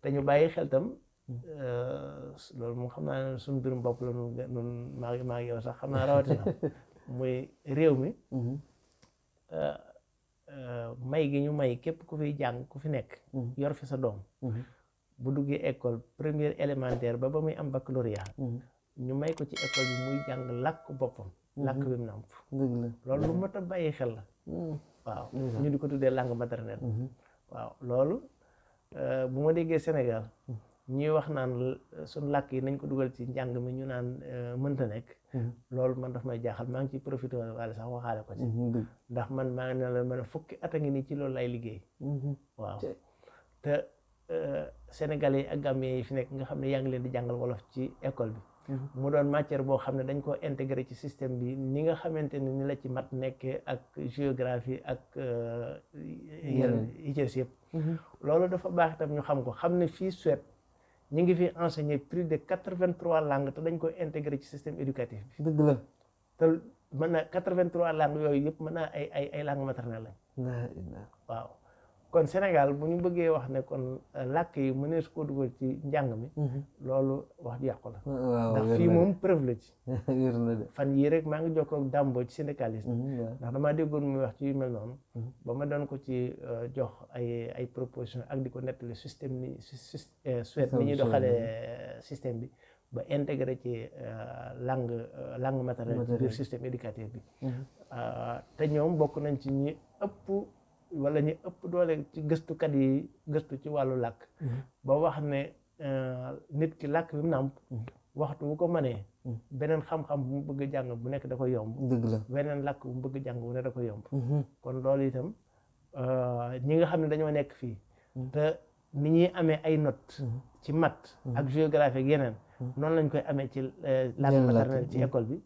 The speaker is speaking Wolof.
te ñu bàyyi xel tam loolu moom xam naa ne suñu mbirum bopp la nun maa ngi yow sax xam naa rawatina muy réew mi may gi ñu may képp ku fiy jàng ku fi nekk yor fi sa doom bu duggee école première élémentaire ba muy am baccalauréat ñu may ko ci école bi muy jàng làkk boppam làkk bi mu nàmp loolu lu mat a bàyyi xel la waaw ñu di ko tuddee langue maternelle waaw loolu bu ma déggee Sénégal ñuy wax naan suñ làkk yi nañ ko dugal ci njàng mi ñu naan mënta nekk loolu man daf may jaaxal maa ngi ciy profité wala sax waxaale ko ci ndax man maa ngi ne la man fukki at a ngi nii ci loolu lay liggéey waaw te Sénégalais yi ak Gambien yi fi nekk nga xam ne yaa ngi leen di jàngal wolof ci école bi mu doon matière boo xam ne dañ koo intégré ci système bi ni nga xamante ne ni la ci mat nekkee ak géographie ak ICS yëpp loolu dafa baax itam ñu xam ko xam ne fii Suède ñu ngi fi enseigner plus de 83 langues te dañ koy intégré ci système éducatif bi dëgg la te mën naa 83 langues yooyu yëpp mën naa ay langues maternelles lañ waaw kon Sénégal bu ñu bëggee wax ne kon làkk yi mënees koo dugal ci njàng mi loolu wax ji yàqu la ndax fii moom preuve la ci fan yii rek maa ngi jokkoo ak Dambo ci syndicaliste ndax damaa déggoon muy wax ci yu mel noonu ba ma doon ko ci jox ay proposition ak di ko nettali système ni Suède ni ñuy doxalee système bi ba intégré ci langue maternelle ci biir système éducatif bi te ñoom bokk nañ ci ñi ëpp wala ñu ëpp doole ci gëstukat yi gëstu ci wàllu làkk ba wax ne nit ki làkk bi mu nàmp waxtu bu ko mënee beneen xam-xam bu mu bëgg jàng bu nekk da koy yomb dëgg la beneen làkk bu mu bëgg jàng bu nekk da koy yomb kon loolu itam ñi nga xam ne dañoo nekk fii te ni ñuy amee ay notes ci maths ak géographie ak yeneen noonu lañ koy amee ci langue maternelle ci école bi